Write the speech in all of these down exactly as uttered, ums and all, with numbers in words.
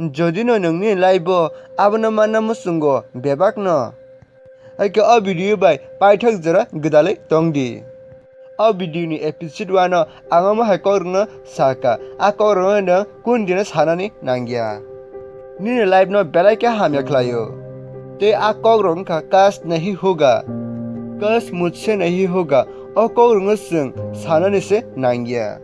Jodi no nwng nini life o abono manna muchungo bebak no, hai khe o video bai paithak jora gwdalwi tong di. O video ni episode one o ang omo hai kokrok no sakha, a kokrok no nwng kun dino sanani nangya. Nini life no belai khe hamya khlaio. Tei a kokrok wngkha kash nahi hoga, kash mujhse nahi hoga. O kokrok no chwng sanani se nangya.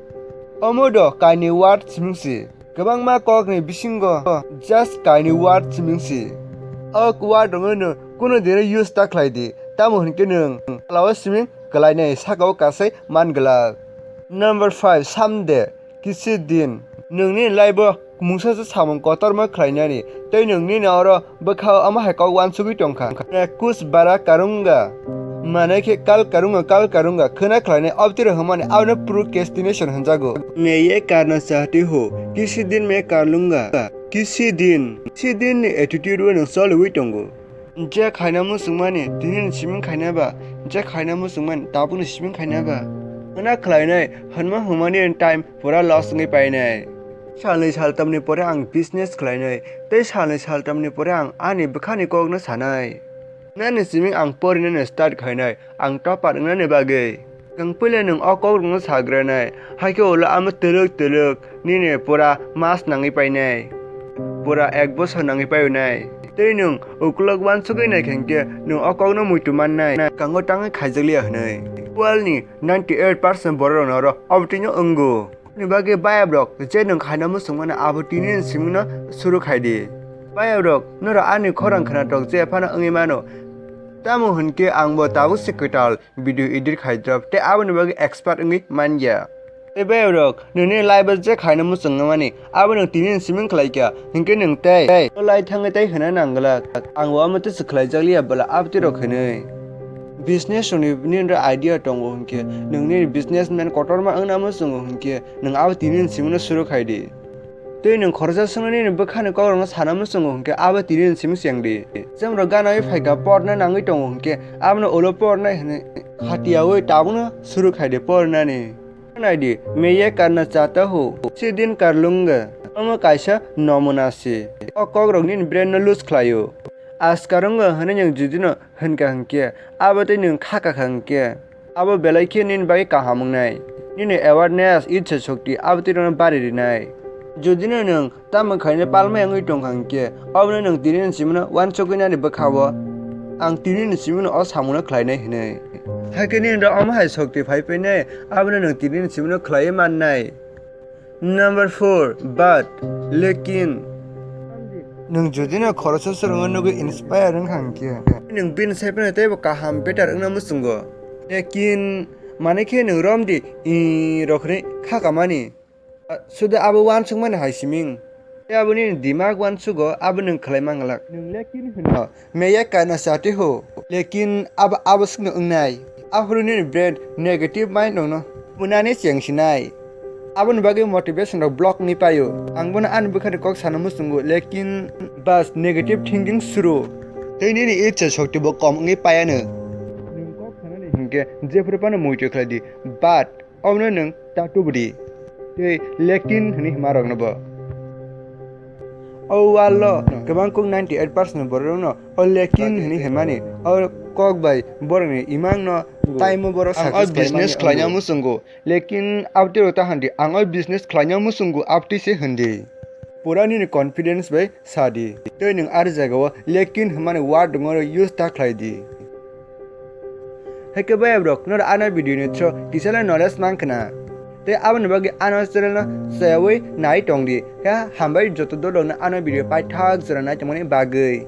Omo do kainwi word siming si. Kwbangma kokni bisingo just kainwi word siming si. O word rokno nwng kuno dino use ta khlai di, tamo hwn khe nwng phalao siming kwlainai, sakao kasai man glak. Number five, someday, kisi din. Nwng nini life o mungsa se samung kotorma khlainani, tei nwng nini oro bwkha omo hai kok uansugwi tongkha. Kuch bara karunga. Mane khe kal karunga, kal karunga khwna khlainai, obtwi rok hwnmani abono procrastination hwnjago. Main ye karna chahti ho, kisi din main kar lunga. Kisi din, kisi din ni attitude o nwng choliwi tongo. Je khaina muchungmani tini ni siming khaina ba, je khaina muchungmani tabukni siming khaina ba. Hwnna khlainai hwnma hwnmani time pura loss wngwi painai. Salnwi saltamni pore ang business khlainai, tei salnwi saltamni pore ang ani bwkhani kokno sanai. Nani siming ang porinani start khainai, ang topper wngnani bagwi. Ang puila nwng o kokrokno sagranai, hai khe ulo amo twlwk twlwk nini pura mas nangwi painai, pura ek bosor nangwi painai. Tei nwng ukulok uansugwi naikha hinkhe nwng o kokno muitu mannai, kango tangwi khaijakliya hwnwi. World ni ninety eight percent bororokno oro obotino wngo. Aboni bagwi bayap rok je nwng khaina muchung mano abo tini ni simingno suru khai di. Bayap rok norok ani khorang khwnatok je phano wngwi mano. Tamo hwn khe ang bo tabuk se kwtal video edit khai drop tei aboni bagwi expert wngwi man ya. Tei bayap rok nwngni life o je khaina muchung mani abo nwng tini ni siming khlai kha hinkhe nwng tei lai thangwi tei hwna nang glak ang bo amo tei se khlai jak liya bwla abtwi rok hwnwi. Business rokni nini idea tongo hinkhe nwng nini businessman kotorma wngna muchungo hinkhe nwng abo tini ni simingno suru khai di. Tei nwng khoroksa swngno nini bwkhani kokrokno sana muchungo hinkhe abo tini ni siming cheng di. Chwng rok gana wi phaikha porna nangwi tongo hinkhe abono ulo pornai hwnwi khatiyaui tabukno suru khai di pornani. Nai di, main ye karna chahta ho, kisi din kar lunga. Omo kaisa nomuna se. O kokrok nini brain no loose khlaio. Askar wngkha hwnwi nwng judino hwnkha hinkhe, abo tei nwng kha kakha hinkhe, abo belai khe nini bagwi kaham wngnai. Nini awareness, itsa shokti abo tei rokno bari rinai. Judino nwng tamo khaina palma wngwi tongkha hinkhe, obono nwng tini ni simino uansugwi nani bwkha-o. Ang tini ni simino o samungno khlainai hwnwi. Hakhe nini rok omo hai shokti phai phainai, abono nwng tini ni simino khlaiwi mannai. Number four, but, lekin. Nwng judino khoroksa swrwngno nugwi inspire wngkha hinkhe, nwng bini sai phano teibo kaham better wngna muchungo. Lekin, mane khe nwng romdi, i, rok hwnwi kha kamani. Suda abo uansukmani hai siming. Tei abo nini dimag uansugo, abo nwng khlai manglak. Nwng lekin hwno. Main ye karna chahte ho, lekin abo, abo swkno wngnai. Aphuru nini brain negative mind rokno munani chengsinai. Aboni bagwi motivation rok block wngwi paio. Ang bono ani bwkhani kok sana muchungo, lekin bas negative thinking suru. Tei nini itsa shokti bo kom wngwi paiano. Nwng kok sanani hinkhe jephuru phano muitu khlai di, but obono nwng ta tubudi. Tei lekin hwnwi hwnmarokno bo. O world o kwbang kuk ninety eight percent bororokno o lekin hwnwi hwnmani o kok bai borokni imangno taimo borok success khlaimani wngo. Ang o business khlaina muchungo, lekin abtwi rok ta hwndi, ang o business khlaina muchungo abtwi se hwndi. Pura nini confidence bai sa di. Tei nwng ari jagao lekin hwnmani word rokno use ta khlai di. Hai khe bayap rok, noro ano video ni through kisa le knowledge man khna. Tei aboni bagwi ano channel no sayawi nai tong di. Khe hambai joto dol rokno ano video paithak jora nai tongmani bagwi.